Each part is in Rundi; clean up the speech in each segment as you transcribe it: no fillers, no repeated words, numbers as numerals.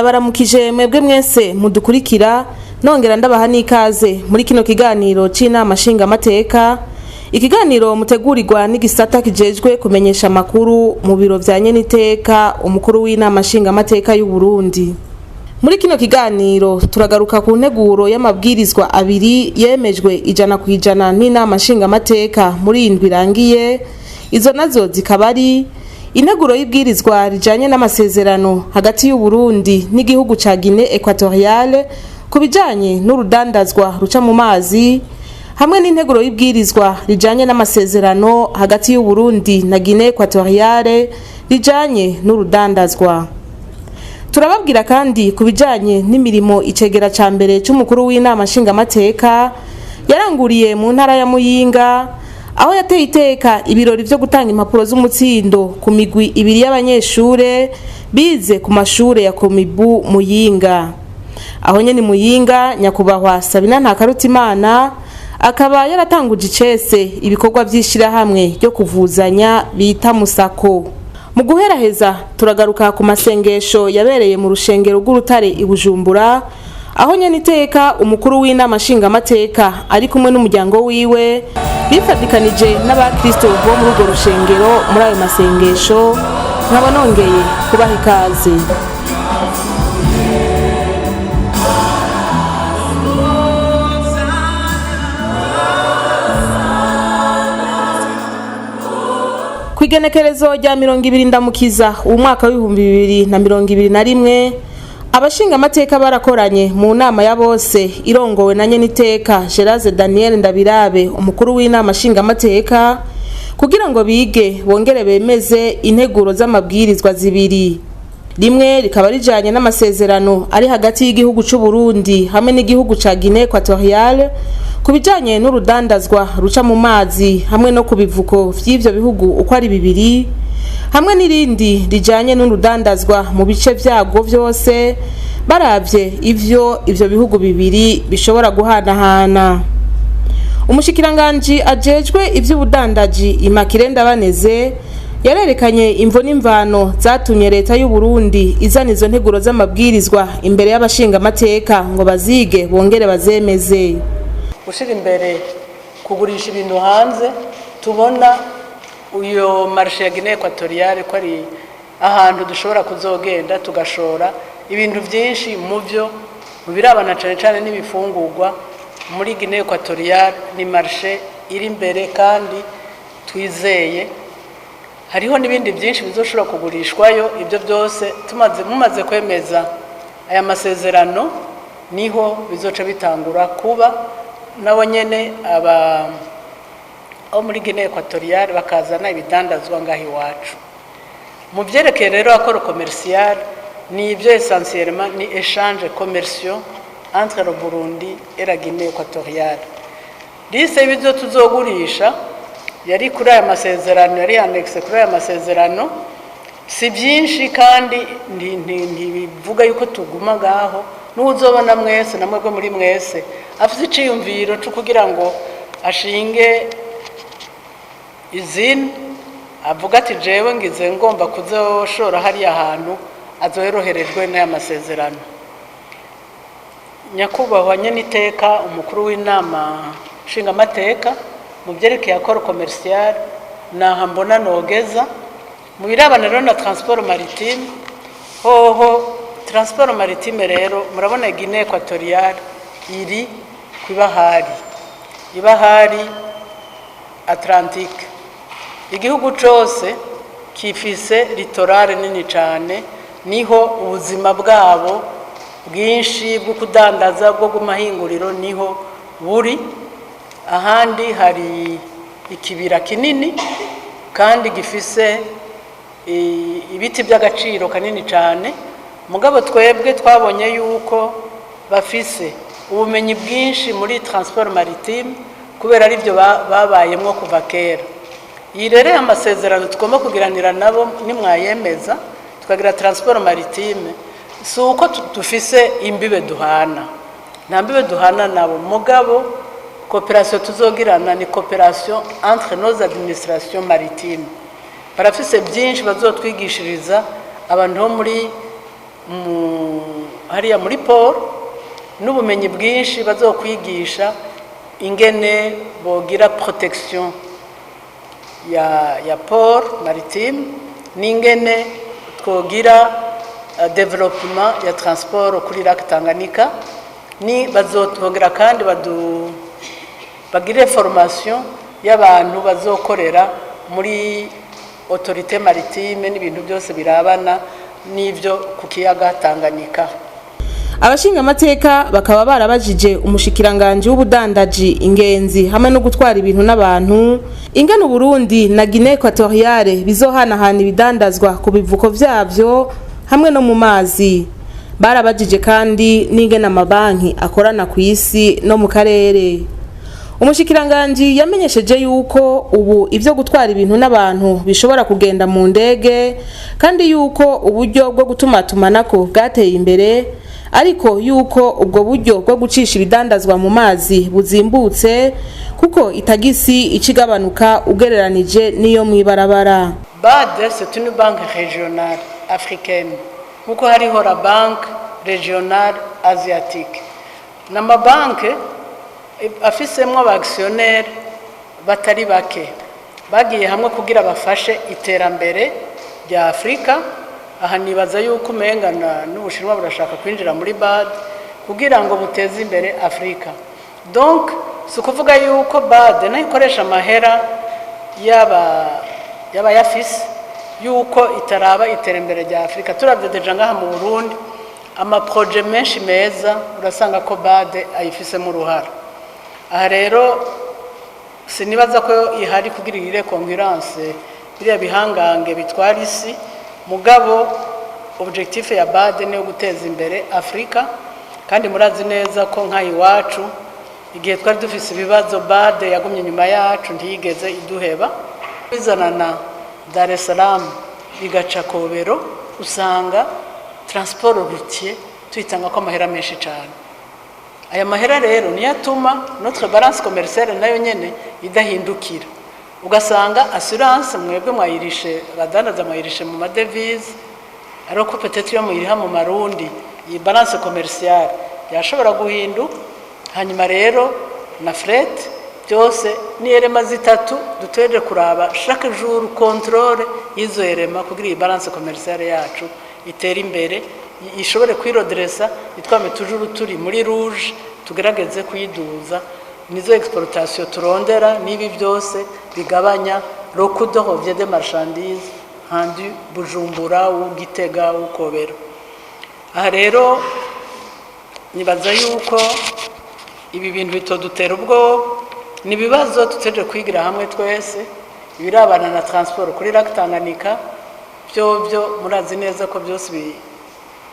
Ndabaramukije mwebwe mwese mudukurikira, nongera ndabaha n'ikaze muri kino kiganiro c'inama nshingamateka, ikiganiro mutegurirwa n'igisata kijejwe kumenyesha amakuru mu biro vya nyeniteka umukuru w'inama nshingamateka y'u Burundi. Muri kino kiganiro turagaruka ku nteguro y'amabwirizwa abiri yemejwe 100% n'inama nshingamateka muri iyi ndwi irangiye. Izo nazo zikaba ari integuro y'ibwirizwa rijanye n'amasezerano hagati y'u Burundi n'igihugu ca Guinée Equatoriale ku bijanye n'urudandazwa ruca mu mazi, hamwe n'integuro y'ibwirizwa rijanye n'amasezerano hagati y'u Burundi na Guinée Equatoriale rijanye n'urudandazwa. Turababwira kandi ku bijanye n'imirimo icegera ca mbere c'umukuru w'inama nshingamateka yaranguriye mu ntara ya Muyinga, aho yateye iteka ibirori vyo gutanga impapuro z'umutsindo ku migwi ibiri y'abanyeshure bize ku mashure ya Komibu Muyinga. Aho nyene Muyinga, nyakubahwa Sabina Ntakarutimana akaba yaratanguje icese ibikorwa vy'ishirahamwe ryo kuvuzanya bita Musako. Mu guheraheza, turagaruka ku masengesho yabereye mu rushengero rw'Urutare i Bujumbura, aho nyene iteka umukuru w'inama nshingamateka ari kumwe n'umuryango wiwe bifatikanije n'abakristo bo muri urwo rushengero muri ayo masengesho. Nkaba nongeye kubaha ikaze. Kw'igenekerezo rya 20 Ndamukiza umwaka w'2021, abashingamateka barakoranye mu nama ya bose irongowe na nyeniteka Gerase Daniel Ndabirabe, umukuru w'inama nshingamateka, kugira ngo bige bongere bemeze integuro z'amabwirizwa zibiri. Rimwe rikaba rijanye n'amasezerano ari hagati y'igihugu c'u Burundi hamwe n'igihugu ca Guinée Equatoriale ku bijanye n'urudandazwa ruca mu mazi hamwe no ku bivuko vy'ivyo bihugu uko ari bibiri, hamwe n'irindi rijanye n'urudandazwa mu bice vyago vyose, baravye ivyo ivyo bihugu bibiri bishobora guhanahana. Umushikiranganji ajejwe ivy'ubudandaji, Immaculée Ndabaneze, yarerekanye imvo n'imvano zatumye leta y'u Burundi izana izo nteguro z'amabwirizwa imbere y'abashingamateka ngo bazige bongere bazemeze. Gushyira imbere kugurisha ibintu hanze, tubona uyo marché ya Guinée Equatoriale ko ari ahantu dushobora kuzogenda tugashora ibintu byinshi mu byo mu birabana cyane cyane n'ibifungurwa. Muri Guinée Equatoriale ni marché iri imbere kandi twizeye. Hariho n'ibindi byinshi bizoshobora kugurishwayo. Ibyo byose tumaze mumaze kwemeza aya masezerano, niho bizoca bitangura kuba, nabo nyene aba abo muri Guinée Equatoriale bakazana ibidandazwa ngaho iwacu. Mu byerekeye rero accord commercial, ni ibyo essentiellement ni échange commerciaux entre le Burundi et la Guinée Equatoriale. Liste y'ibyo tuzogurisha yari kuri aya masezerano, yari annexe kuri aya masezerano, si byinshi kandi ntibivuga yuko tuguma ngaho. N'uzobona mwese namwe muri mwese afite iciyumviro cyo kugira ngo ashinge izina, avuga ati: "Jewe ngize ngomba kuzoshora hariya hantu", azoyoroherejwe n'aya masezerano. Nyakubahwa nyeniteka umukuru w'inama nshingamateka, mu byerekeye accord commercial naha mbona nogeza. Mu birabana rero na transport maritime hoho, transport maritime rero murabona Guinée Equatoriale iri ku ibahari Atlantique. Igihugu cose kifise littoral nini cyane, niho ubuzima bwabo bwinshi bwo kudandaza, bwo kumahinguriro niho buri. Ahandi hari ikibira kinini kandi gifise ibiti by'agaciro kanini cyane. Mugabo twebwe twabonye yuko bafise ubumenyi bwinshi muri transport maritime kubera aribyo babayemwo kuva kera. Iyi rero amasezerano tugomba kugiranira nabo, nimwayemeza tukagira transport maritime, si uko dufise imbibe duhana, nta mbibe duhana nabo. Mugabo coopération tuzogirana ni coopération entre nos administrations maritimes. Barafise byinshi bazotwigishiriza abantu bo muri Hariya muri port, n'ubumenyi bwinshi bazokwigisha ingene bogira protection ya port maritime, n'ingene twogira développement ya transport kuri lac Tanganyika. Ni bazotwongera kandi bagire formation y'abantu bazokorera muri autorité maritime n'ibintu byose birabana n'ivyo ku kiyaga Tanganyika. Abashingamateka bakaba barabajije umushikiranganji w'ubudandaji, ingenzi hamwe no gutwara ibintu n'abantu ingene Uburundi na Guinée Equatoriale bizohanahana ibidandazwa ku bivuko vyavyo hamwe no mu mazi. Barabajije kandi n'ingene amabanki akorana ku isi no mu karere. Umushikiranganji yamenyesheje yuko ubu ibyo gutwara ibintu n'abantu bishobora kugenda mu ndege, kandi yuko uburyo bwo gutumatumanako bwateye imbere, ariko yuko ubwo buryo bwo gucisha ibidandazwa mu mazi buzimbutse, kuko itagisi ikigabanuka ugereranije n'iyo mw'ibarabara. BAD, c'est une banque régionale africaine, nkuko hariho la banque régionale asiatique. Ni amabanke afisemwo aba actionnaires batari bake bagiye hamwe kugira bafashe iterambere rya Afurika. Aha nibaza yuko umenga n'Ubushinwa burashaka kwinjira muri BAD kugira ngo buteze imbere Afurika. Donc si ukuvuga yuko BAD nayo ikoresha amahera yaba y'abayafise, yuko itaraba iterambere rya Afurika. Turabye déjà ngaha mu Burundi, ama projets menshi meza urasanga ko BAD ayifisemo uruhara. Aha rero sinibaza ko ihari kugira igire concurrence biriya bihangange bitwara isi, mugabo objectif ya BAD ni yo guteza imbere Afurika. Kandi murazi neza ko nk'aha iwacu, igihe twari dufise ibibazo, BAD yagumye inyuma yacu, ntiyigeze iduheba. Bizanana Dar es Salaam bigaca Kobero, usanga transport routier tuyitanga ko amahera menshi cyane. Aya mahera rero niyo atuma notre balance commerciale nayo nyene idahindukira, ugasanga assurance mwebwe mwayirishe, abadandaza mwayirishe mu ma devises, ariko peut-être iyo muyiriha mu marundi, iyi balance commerciale yashobora guhinduka. Hanyuma rero na fret byose ni éléments zitatu dutegereje kuraba chaque jour, contrôle y'izo éléments, kugira iyi balance commerciale yacu itere imbere, ishobore kwirodresa, itwame toujours turi muri rouge, tugerageze kuyiduza. Nizo exportation turondera n'ibi byose bigabanya le coût de revient des marchandises rendu Bujumbura ou Gitega ou Kobero. Aha rero nibaza yuko ibi bintu bitodutera ubwoba. Ni ibibazo tuteje kwigira hamwe twese. Ibirabana na transport kuri lac Tanganyika byo murazi neza ko byose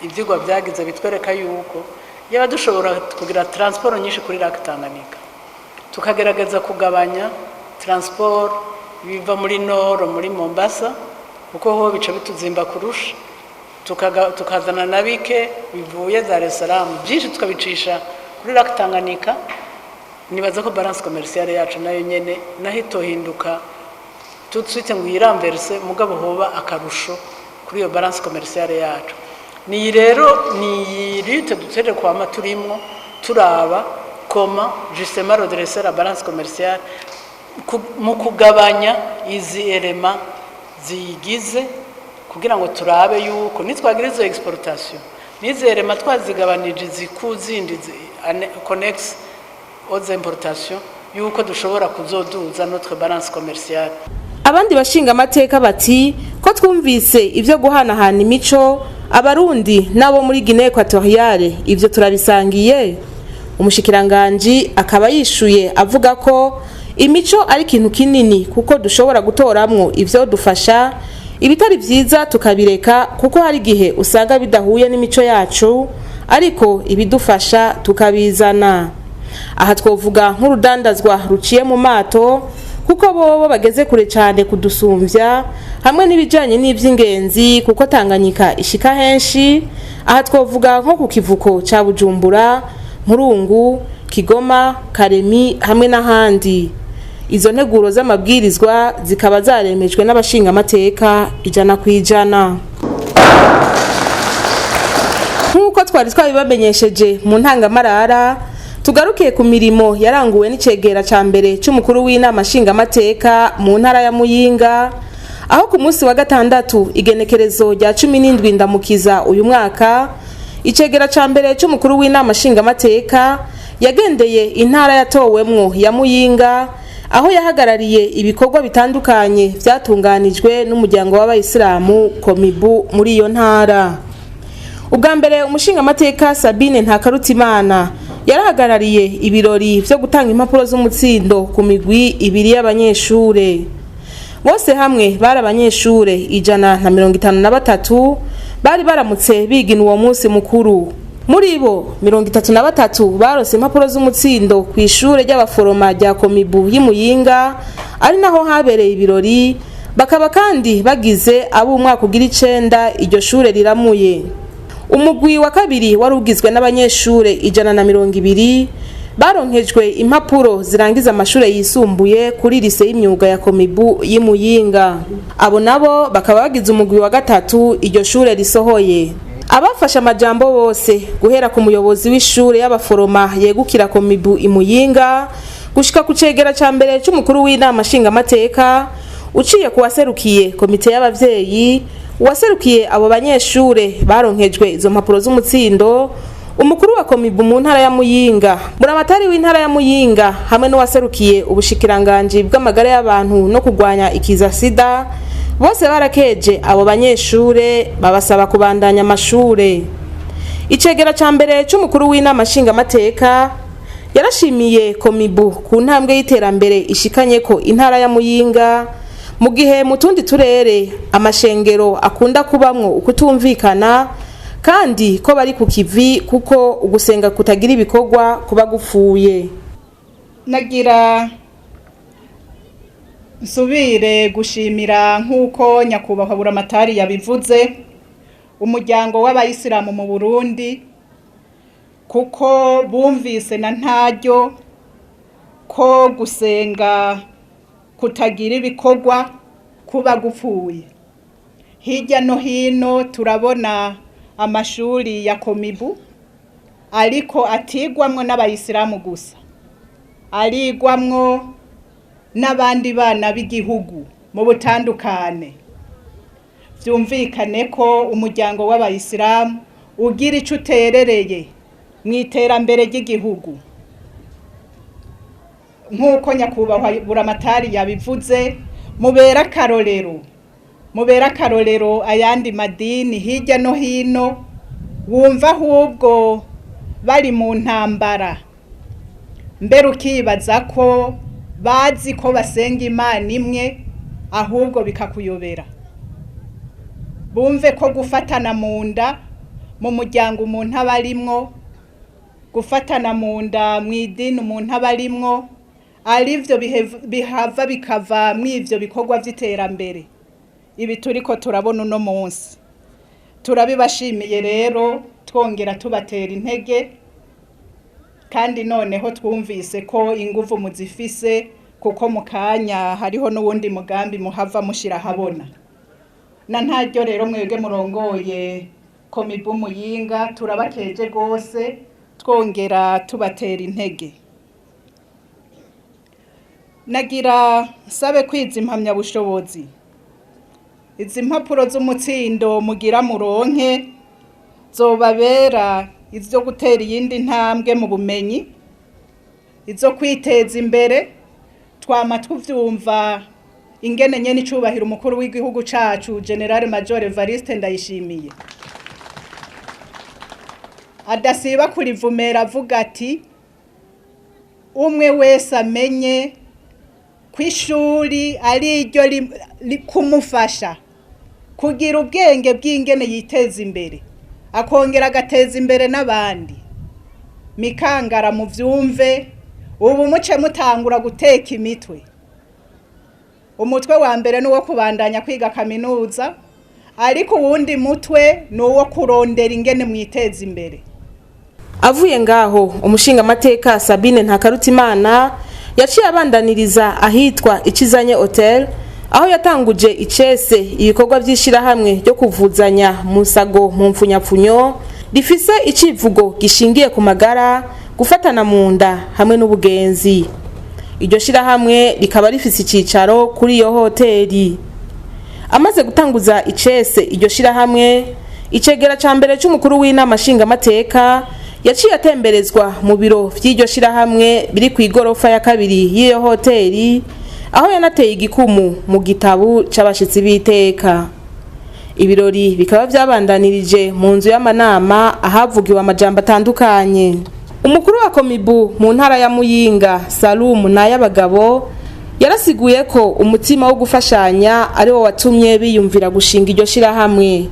ibyigwa byagize bitwereka yuko yaba dushobora kugira transport nyinshi kuri lac Tanganyika, tukagerageza kugabanya transport biva muri nord, muri Mombasa, kuko ho bica bituzimba kurusha, tukazana na bike bivuye Dar es Salaam, byinshi tukabicisha kuri lac Tanganyika, nibaza ko balance commerciale yacu nayo nyene naho itohinduka tout de suite ngo yiramverse, mugabo hoba akarusho kuri iyo balance commerciale yacu. Ni rero ni iyi lutte duteje kwama turimwo, turaba comment justement redresser la balance commerciale mu kugabanya izi éléments ziyigize, kugira ngo turabe yuko nitwagira izo exportation n'izi éléments twazigabanije ziku zindi connexes aux importations, yuko dushobora kuzoduza notre balance commerciale. Abandi bashingamateka bati ko twumvise ibyo guhanahana imico, Abarundi n'abo muri Guinée Equatoriale ibyo turabisangiye? Umushikiranganji akaba yishuye avuga ko imico ari ikintu kinini, kuko dushobora gutoramwo ivyo dufasha, ibitari vyiza tukabireka, kuko hari igihe usanga bidahuye n'imico yacu, ariko ibidufasha tukabizana. Aha twovuga nk'urudandazwa ruciye mu mato, kuko bobo bageze kure cyane kudusumvya, hamwe n'ibijanye n'ivy'ingenzi, kuko Tanganyika ishika henshi. Aha twovuga nko ku kivuko ca Bujumbura, Murungu, Kigoma, Karemi hamwe n'ahandi. Izo nteguro z'amabwirizwa zikaba zaremejwe n'abashingamateka 100%. Nk'uko twari twabibamenyesheje mu ntangamarara, tugarukiye ku mirimo yaranguwe n'icegera ca mbere c'umukuru w'inama nshingamateka mu ntara ya Muyinga, aho ku munsi wa gatandatu igenekerezo rya 17 Ndamukiza uyu mwaka, icegera ca mbere c'umukuru w'inama nshingamateka yagendeye intara yatowemwo ya Muyinga, aho yahagarariye ibikorwa bitandukanye vyatunganijwe n'umuryango w'abayisilamu Komibu muri iyo ntara. Ubwa mbere, umushingamateka Sabine Ntakarutimana yarahagarariye ibirori vyo gutanga impapuro z'umutsindo ku migwi ibiri y'abanyeshure. Bose hamwe bari abanyeshure 153 bari baramutse bigina uwo munsi mukuru. Muri bo, 33 baronse impapuro z'umutsindo ku ishure ry'abaforoma rya Komibu y'Imuyinga, ari naho habereye ibirori, bakaba kandi bagize ab'umwaka ugira icenda iryo shure riramuye. Umugwi wa kabiri wari ugizwe n'abanyeshure 120 baronkejwe impapuro zirangiza amashure yisumbuye kuri lycée y'imyuga ya Komibu y'Imuyinga. Abo nabo bakaba bagize umugwi wa gatatu iryo shure risohoye. Abafashe amajambo bose, guhera ku muyobozi w'ishure y'abaforoma yegukira Komibu Imuyinga gushika ku cegera ca mbere c'umukuru w'inama nshingamateka, uciye ku waserukiye komite y'abavyeyi, uwaserukiye abo banyeshure baronkejwe izo mpapuro z'umutsindo, umukuru wa Komibu mu ntara ya Muyinga, buramatari w'intara ya Muyinga, hamwe n'uwaserukiye ubushikiranganji bw'amagara y'abantu no kurwanya ikiza sida, bose barakeje abo banyeshure babasaba kubandanya amashure. Icegera ca mbere c'umukuru w'inama nshingamateka yarashimiye Komibu ku ntambwe y'iterambere ishikanye ko intara ya Muyinga, mu gihe mu tundi turere amashengero akunda kubamwo ukutumvikana, kandi ko bari ku kivi kuko ugusenga kutagira ibikorwa kuba gupfuye. Nagira nsubire gushimira, nk'uko nyakubahwa buramatari yabivuze, umuryango w'abayisilamu mu Burundi, kuko bumvise na ntaryo ko gusenga kutagira ibikorwa kuba gupfuye. Hirya no hino turabona amashuri ya Komibu, ariko atigwamwo n'abayisilamu gusa, arigwamwo n'abandi bana b'igihugu mu butandukane. Byumvikane ko umuryango w'abayisilamu ugira ico uterereye mu iterambere ry'igihugu. Nk'uko nyakubahwa buramatari yabivuze, mubera akarorero, mubera akarorero ayandi madini hirya no hino. Wumva ahubwo bari mu ntambara, mbere ukibaza ko bazi ko basenga Imana imwe, ahubwo bikakuyobera. Bumve ko gufatana mu nda mu muryango umuntu aba arimwo, gufatana mu nda mu idini umuntu aba arimwo, arivyo bihava bikava mw'ivyo bikorwa vy'iterambere ibi turiko turabona uno munsi. Turabibashimiye rero, twongera tubatera intege, kandi noneho twumvise ko inguvu muzifise, kuko mu kanya hariho n'uwundi mugambi muhava mushira habona. Na ntaryo rero, mwebwe murongoye Komibu Muyinga, turabakeje rwose, twongera tubatera intege. Nagira nsabe kwiza impamyabushobozi, izi mpapuro z'umutsindo mugira muronke, zobabera izo gutera iyindi ntambwe mu bumenyi, izo kwiteza imbere. Twama tuvyumva ingene nyene icubahiro umukuru w'igihugu cacu, Général Major Evariste Ndayishimiye, adasiba kurivumera avuga ati: "Umwe wese amenye ko ishuri ari iryo kumufasha kugira ubwenge bw'ingene yiteza imbere, akongera agateza imbere n'abandi." Mikangara muvyumve, ubu muce mutangura guteka imitwe. Umutwe wa mbere ni uwo kubandanya kwiga kaminuza, ariko uwundi mutwe ni uwo kurondera ingene mwiteza imbere. Avuye ngaho, umushingamateka Sabine Ntakarutimana yaciye abandaniriza ahitwa Ikizanye Hotel, aho yatanguje icese ibikorwa by'ishirahamwe ryo kuvuzanya musago mu mfunyapfunyo. Rifise icivugo gishingiye ku magara, gufatana mu nda hamwe n'ubugenzi. Iryo shirahamwe rikaba rifise icicaro kuri iyo hoteli. Amaze gutanguza icese iryo shirahamwe, icegera ca mbere c'umukuru w'inama nshingamateka yaciye atemberezwa mu biro vy'iryo shirahamwe biri kw'igorofa ya kabiri y'iyo hoteli, aho yanateye igikumu mu gitabu c'abashitsi b'iteka. Ibirori bikaba vyabandanirije mu nzu y'amanama, ahavugiwe amajambo atandukanye. Umukuru wa Komibu mu ntara ya Muyinga, Salumu Nayabagabo, yarasiguye ko umutima wo gufashanya ari wo watumye biyumvira gushinga iryo shirahamwe.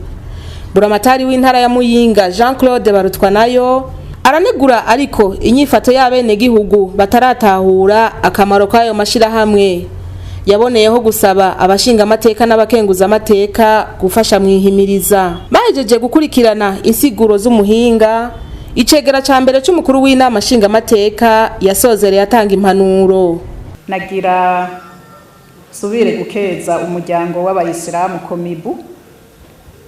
Buramatari w'intara ya Muyinga, Jean Claude Barutwanayo, aranegura ariko inyifato y'abenegihugu bataratahura akamaro k'ayo mashirahamwe. Yaboneyeho gusaba abashingamateka n'abakenguzamateka gufasha mwihimiriza. Bahejeje gukurikirana insiguro z'umuhinga, icegera ca mbere c'umukuru w'inama nshingamateka yasozereye atanga impanuro. Nagira nsubire gukeza umuryango w'abayisilamu Komibu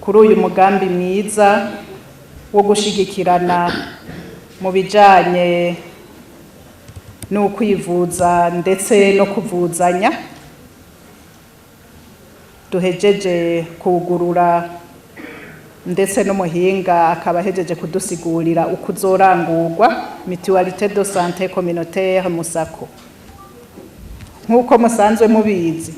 kuri uyu mugambi mwiza wo gushigikirana mu bijanye n'ukwivuza ndetse no kuvuzanya. Duhejeje kugurura, ndetse n'umuhinga akaba ahejeje kudusigurira uko uzorangurwa, mutualité de santé communautaire Musako. Nk'uko musanzwe mubizi,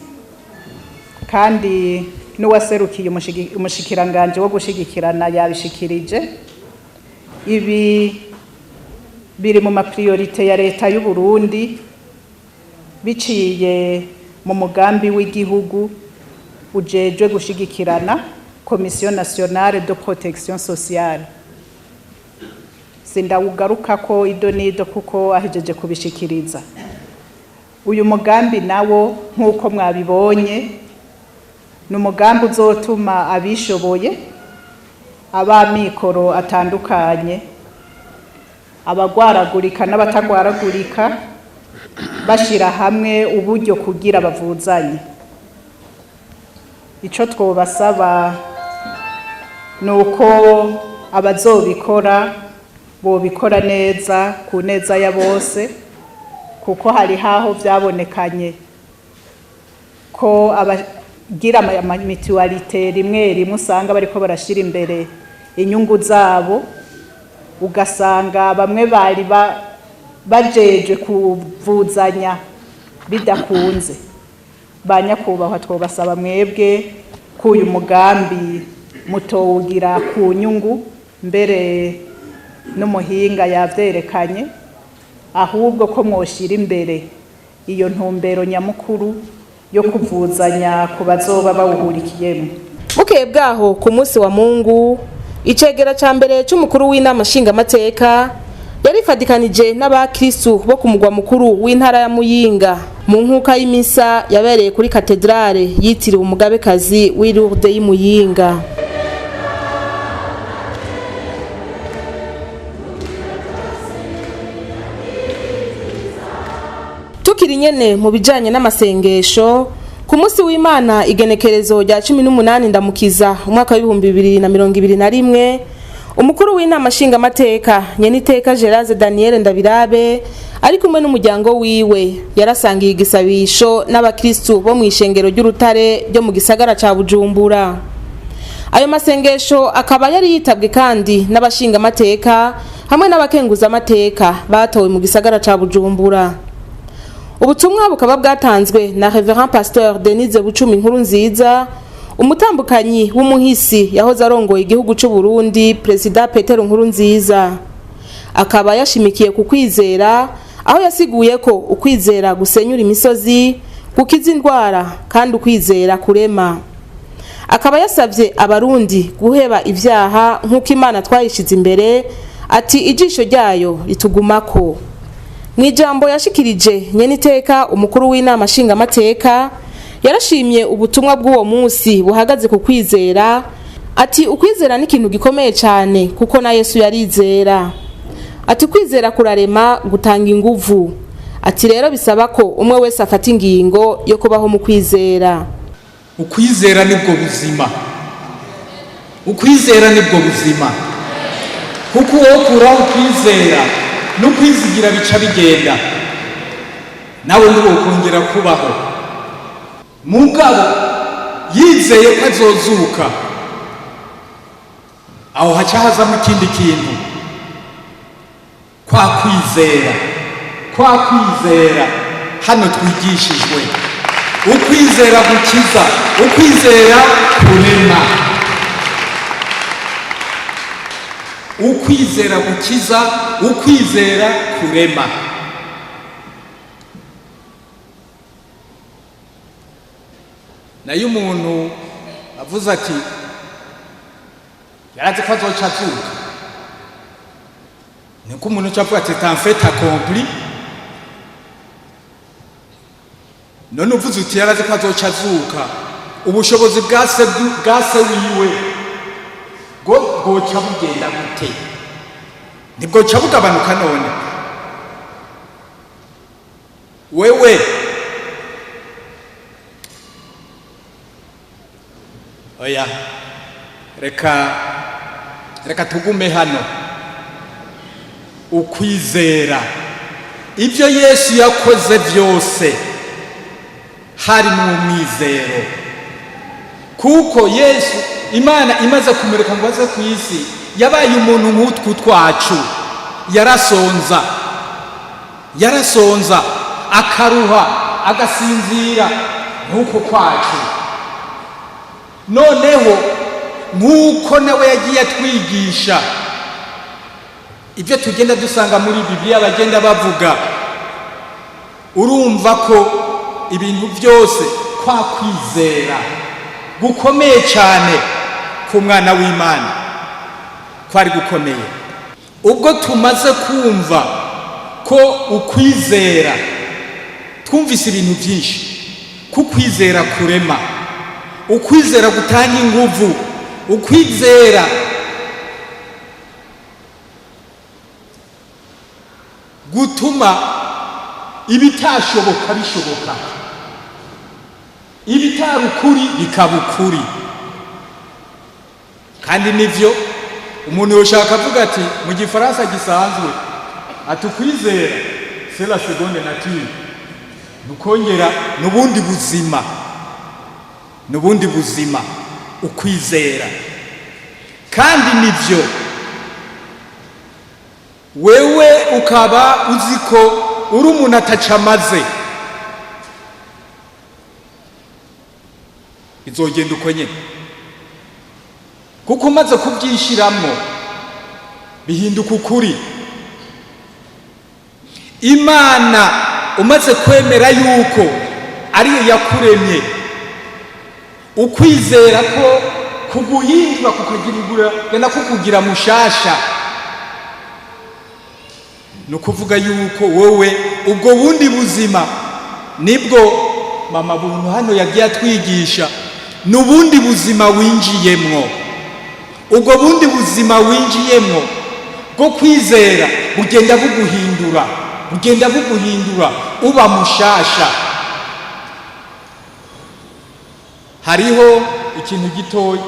kandi n'uwaserukiye umushikiranganje wo gushigikirana yabishikirije, ibi biri mu ma priorités ya leta y'u Burundi biciye mu mugambi w'igihugu ujejwe gushigikirana, Commission nationale de protection sociale. Sindawugarukako ido nido kuko ahejeje kubishikiriza. Uyu mugambi nawo, nk'uko mwabibonye, ni umugambi uzotuma abishoboye, abamikoro atandukanye, abagwaragurika n'abatagwaragurika, bashira hamwe uburyo kugira bavuzanye. Ico twobasaba ni uko abazobikora bobikora neza, ku neza ya bose, kuko hari haho vyabonekanye ko abagira ama mutualité rimwe rimwe usanga bariko barashira imbere inyungu zabo, ugasanga bamwe bari bajejwe kuvuzanya bidakunze. Ba nyakubahwa, twobasaba mwebwe ko uyu mugambi mutowugira ku nyungu, mbere n'umuhinga yavyerekanye, ahubwo ko mwoshira imbere iyo ntumbero nyamukuru yo kuvuzanya ku bazoba bawuhurikiyemo. Bukeye bwaho, ku munsi wa Mungu, icegera ca mbere c'umukuru w'inama nshingamateka yarifadikanije n'abakristu bo ku mugwa mukuru w'intara ya Muyinga mu nkuka y'imisa yabereye kuri katedrale yitiriwe umugabekazi w'i Lourdes y'i Muyinga. Tukiri nyene mu bijanye n'amasengesho, ku munsi w'Imana igenekerezo rya 18 Ndamukiza umwaka wa 2021, umukuru w'inama nshingamateka, nyeniteka Gerase Daniel Ndabirabe, ari kumwe n'umuryango wiwe, yarasangiye igisabisho n'abakristu bo mu ishengero ry'Urutare ryo mu gisagara ca Bujumbura. Ayo masengesho akaba yari yitabwe kandi n'abashingamateka hamwe n'abakenguzamateka batowe mu gisagara ca Bujumbura. Ubutumwa bukaba bwatanzwe na Reverend Pasteur Denise Bucumi Nkuru Nziza, umutambukanyi w'umuhisi yahoze arongoye igihugu c'u Burundi, Perezida Petero Nkuru Nziza. Akaba yashimikiye ku kwizera, aho yasiguye ko ukwizera gusenyura imisozi, gukiza indwara, kandi ukwizera kurema. Akaba yasavye abarundi guheba ivyaha nk'uko Imana twayishize imbere, ati ijisho ryayo ritugumako. Mu ijambo yashikirije, nyeniteka umukuru w'inama nshingamateka yarashimye ubutumwa bw'uwo munsi buhagaze ku kwizera, ati ukwizera ni ikintu gikomeye cyane kuko na Yesu yarizera. Ati ukwizera kurarema, gutanga inguvu. Ati rero bisaba ko umwe wese afata ingingo yo kubaho mu kwizera. Ukwizera nibwo buzima, ukwizera nibwo buzima. Kuko uwo kuraho ukwizera n'ukwizigira bica bigenda, nawe ntiwokongera kubaho. Mugabo yizeye ko azozuka, aho haca hazamo ikindi kintu, kwa kwizera, kwa kwizera hano twigishijwe, ukwizera gukiza, ukwizera kurema, ukwizera gukiza, ukwizera kurema. Nayo umuntu avuze ati yarazi ko azoca azuka, niko umuntu aca avuga ati c'est un fait accompli. None uvuze uti yarazi ko azoca azuka, ubushobozi bwa se wiwe bwoca bugenda gute? Ntibwoca bugabanuka? None wewe oya, reka tugume hano. Ukwizera, ibyo Yesu yakoze byose harimo umwizero, kuko Yesu Imana imaze kumureka ngo aze ku isi, yabaye umuntu nk'utwu twacu, yarasonza, yarasonza, akaruha, agasinzira nk'uko kwacu. Noneho nk'uko nawe yagiye atwigisha ibyo tugenda dusanga muri Bibiliya bagenda bavuga, urumva ko ibintu byose kwa kwizera gukomeye cyane ku mwana w'Imana kwari gukomeye. Ubwo tumaze kumva ko ukwizera, twumvise ibintu byinshi, ko ukwizera kurema, ukwizera gutanga inguvu, ukwizera gutuma ibitashoboka bishoboka, ibitari ukuri bikaba ukuri. Kandi nivyo umuntu yoshaka avuga ati mu gifaransa gisanzwe ati ukwizera c'est la seconde nature, nukongera nubundi buzima, nubundi buzima ukwizera. Kandi nivyo, wewe ukaba uzi ko uri umuntu atacamaze, izogenda uko nyene, kuko umaze kubyishyiramo bihinduka ukuri. Imana umaze kwemera yuko ariyo yakuremye, ukwizera ko kuguhindura kukagira genda kukugira mushasha, ni ukuvuga yuko wowe ubwo bundi buzima nibwo mama buntu hano yagiye atwigisha, ni ubundi buzima winjiyemwo. Ubwo bundi buzima winjiyemwo bwo kwizera bugenda buguhindura, bugenda buguhindura uba mushasha. Hariho ikintu gitoya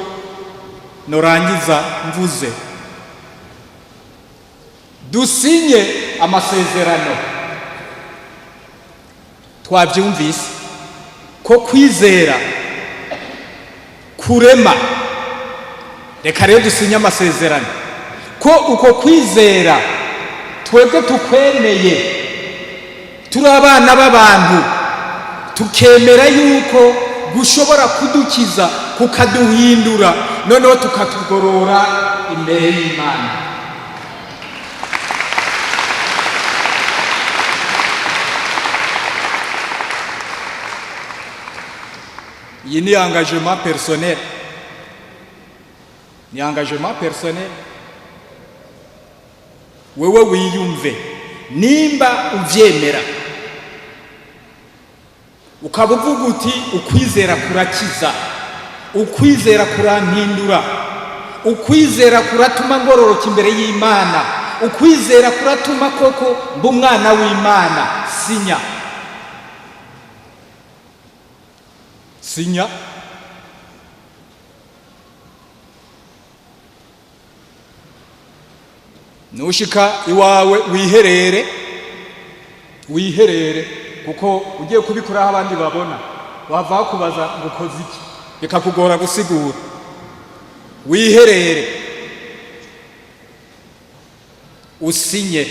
norangiza mvuze, dusinye amasezerano. Twabyumvise ko kwizera kurema, reka rero dusinye amasezerano ko uko kwizera twebwe tukwemeye, turi abana b'abantu, tukemera yuko gushobora kudukiza, kukaduhindura, noneho tukatugorora imbere y'Imana. Iyi ni engagement personnel, ni engagement personnel. Wewe wiyumve nimba uvyemera, ukaba uvuga uti ukwizera kurakiza, ukwizera kurampindura, ukwizera kuratuma ngororoka imbere y'Imana, ukwizera kuratuma koko mba umwana w'Imana. Sinya, sinya. Nushika iwawe wiherere, wiherere, kuko ugiye kubikora aho abandi babona bava kubaza ngo ukoze iki, bikakugora gusigura. Wiherere, usinye.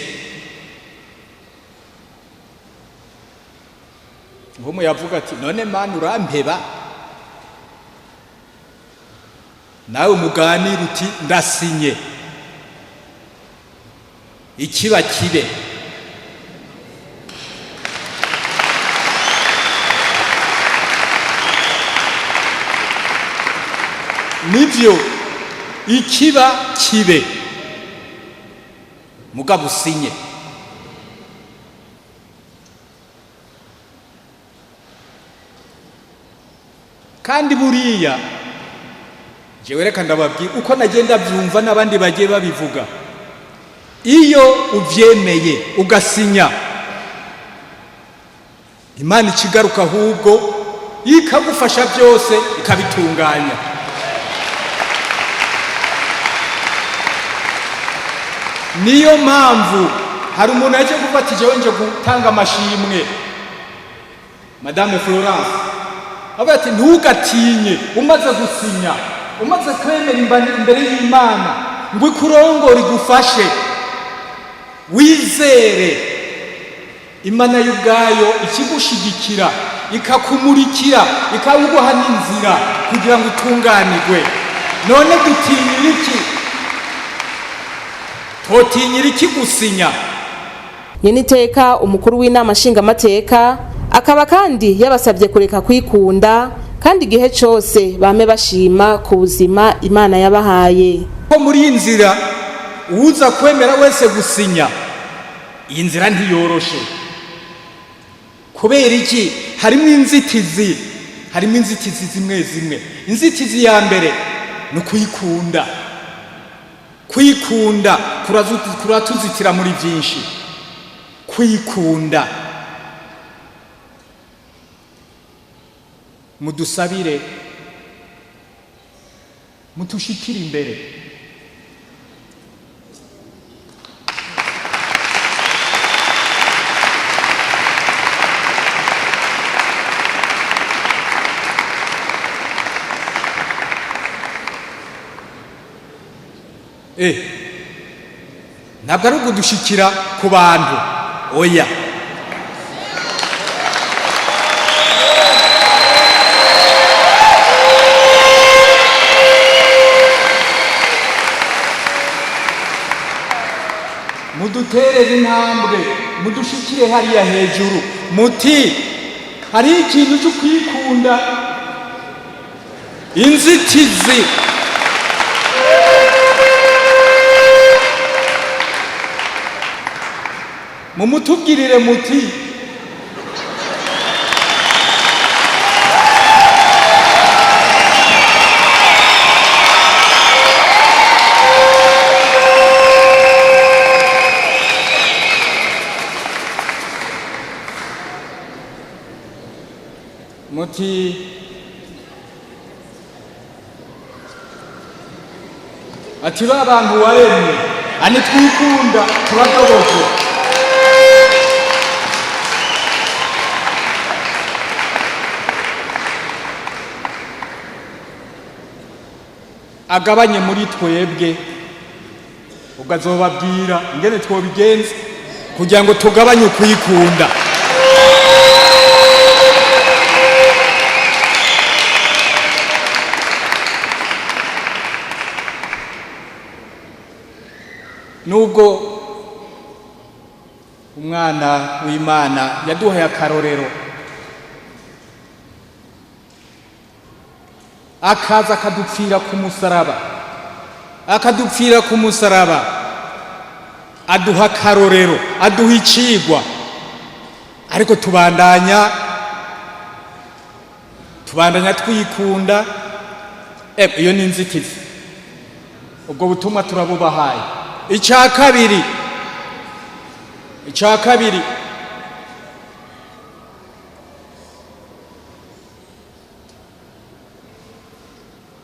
Nkomu yavuga ati none mana urampeba, nawe muganira uti ndasinye, ikiba kibe. Nivyo, ikiba kibe, mugabo usinye. Kandi buriya jewe reka ndababwira uko nagenda byumva n'abandi bagiye babivuga, iyo uvyemeye ugasinya, Imana ikigaruka ahubwo ikagufasha byose ikabitunganya. Niyo mpamvu hari umuntu yaje kuvuga ati jewe nje gutanga amashimwe, Madame Florence avuga ati ntugatinye, umaze gusinya, umaze kwemera imbere y'Imana ngo ikurongore igufashe, wizere Imana y'ubwayo ikigushigikira, ikakumurikira, ikaguha n'inzira kugira ngo utunganirwe. None dutinyira iki? Totinyira iki gusinya? Nyeniteka umukuru w'inama nshingamateka akaba kandi yabasabye kureka kwikunda, kandi igihe cose bame bashima ku buzima Imana yabahaye. Ko muri iyi nzira uza kwemera wese gusinya, iyi nzira ntiyoroshe. Kubera iki? Harimo inzitizi, harimo inzitizi zimwe zimwe. Inzitizi ya mbere ni kwikunda. Kwikunda kuratuzitira muri byinshi. Kwikunda, mudusabire, mutushikire imbere. Ntabwo ari ugudushikira ku bantu, oya. Muduterere intambwe, mudushikire hariya hejuru, muti hari ikintu cyo kwikunda, inzitizi. Mumutubwirire muti muti ati ba bantu waremye ani twikunda turadoboje. Agabanye muri twebwe, ukazobabwira ingene twobigenza kugira ngo tugabanye ukwikunda. Nubwo umwana w'Imana yaduhaye akarorero, akaza akadupfira ku musaraba, akadupfira ku musaraba, aduha akarorero, aduha icigwa, ariko tubandanya twikunda. Iyo ni inzitizi. Ubwo butumwa turabubahaye. Icya kabiri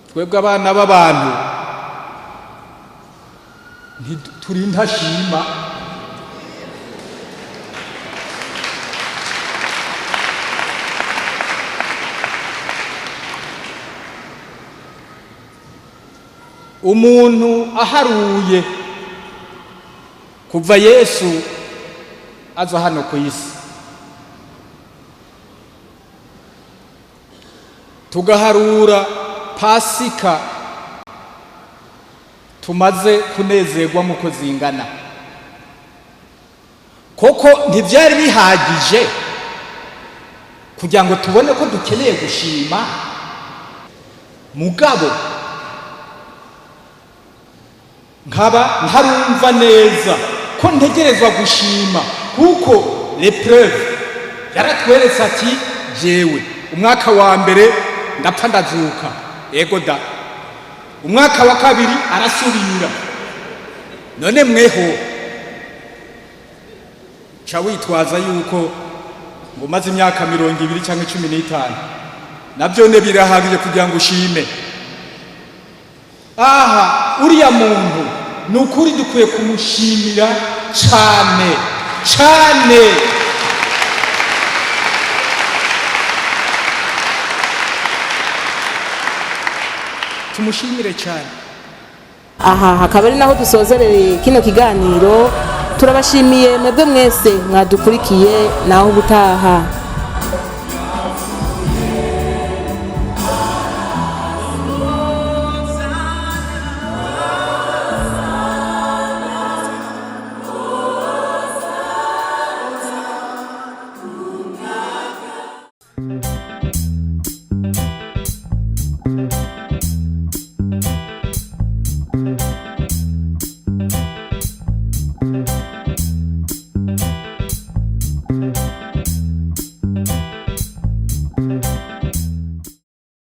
twebwe abana b'abantu Turi ntashima. Umuntu aharuye kuva Yesu aza hano ku isi, tugaharura Pasika tumaze kunezerwa muko zingana, koko ntibyari bihagije kugira ngo tubone ko dukeneye gushima? Mugabo nkaba ntarumva neza ko ntegerezwa gushima, kuko l'épreuve yaratweretse ati: "Jewe umwaka wa mbere ndapfa ndazuka." Ego da. Umwaka wa kabiri arasubira. None mweho ca witwaza yuko ngo umaze imyaka 20 cyangwa 15, nabyo ne birahagije kugira ngo ushime. Aha uriya muntu ni ukuri dukwiye kumushimira cyane cyane. Tumushimire cyane. Aha hakaba ari naho dusozerereye kino kiganiro. Turabashimiye mwebwe mwese mwadukurikiye. Naho ubutaha.